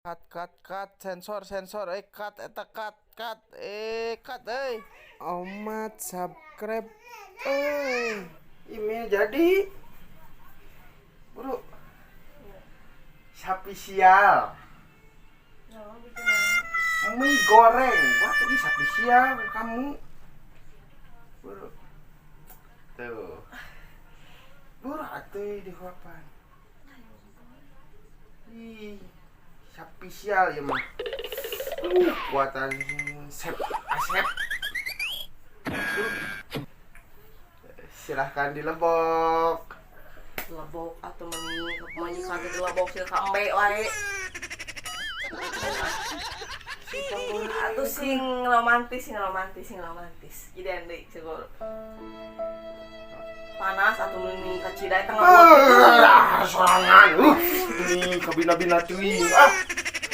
Cut, cut, cut, sensor, sensor, eh, cut, eta cut, cut, eh, cut, eh. Omat subscribe, eh. Ini jadi, bro, sapi sial, mie goreng, wah, tadi sapi sial kamu, bro, tuh, bro, atuh dihuapan. Ih, sapi sial ya mah. Buatan Chef Asep. Silahkan dilebok. Lebok atau meni meni kagak dilebok sih ka embe wae. Atau sing romantis, sing romantis, sing romantis. Jadi deui siguro. Panas atau meni kacida tengah. Ah, sorangan. Ini kabina-bina teuing. Ah.